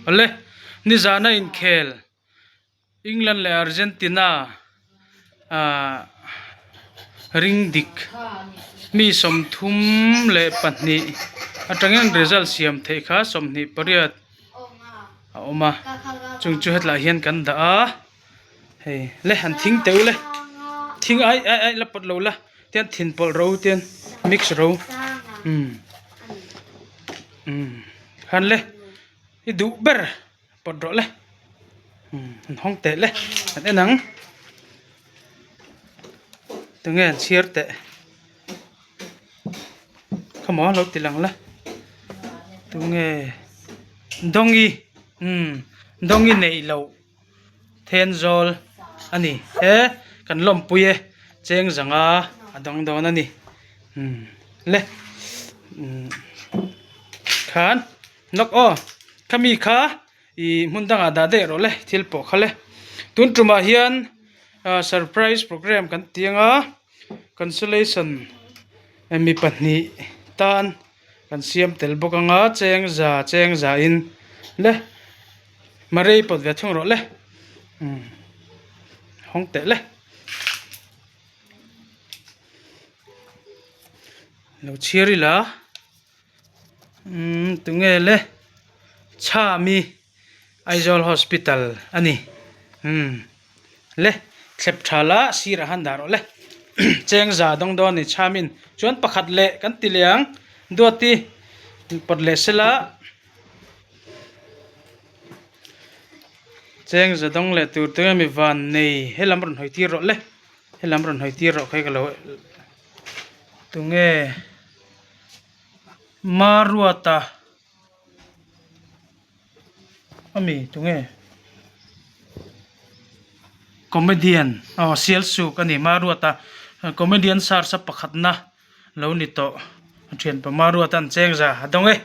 Awle nizana inkhel England leh Argentina ah ring dik mi 32 atangin result siam theih kha 28 a awm a chung chu hetlaiah hian kan dah a hei le han thing teuh le thing ai ai ai la pawt lo la tian thin pawlh ro tian mix ro umm umm han le i duh ber pawt rawh le umm an hawng teh le an en ang tunge an chhiar teh khamaw lo ti lang la tunge dawngi umm dawngi neih loh Thenzawl a ni he kan lawmpui e cheng zanga a dang dawn a ni umm le umm khan nawk aw khami kha ih hmun dangah dah daih rawh le thil pawh kha le tun tumah hian ah surprise program kan ti anga consolation mi pahnih tan kan siam tel bawk anga cheng za cheng za in le. Marei pawt ve thung rawh le umm hawng teh le lo chhiar ila umm tunge le Chhami Aizawl hospital a ni umm le thlep tha la sirah han dah rawh le cheng za dawng dawn a ni Chhamin chuan pakhat leh kan ti leh ang Duati pawt leh sela. Cheng za dawng leh tur te mi van nei helam rawn hawi tir rawh le helam rawn hawi tir rawh kha ka lo tunge Maruata ami tunge comedian aw sialsuk ani Maruata comedian search a pakhatna. Lo ni tawh a thianpa Maruata an cheng za a dawng e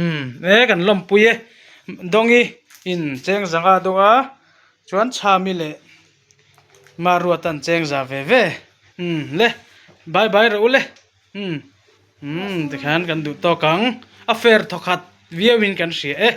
umm e kan lawmpui e dawngi in cheng za nga dawng a chuan Chhami leh Maruata an cheng za ve ve umm le bye bye rawh u le umm umm tikhian kan duh tawk ang a fair thawkhat viau in kan hria e.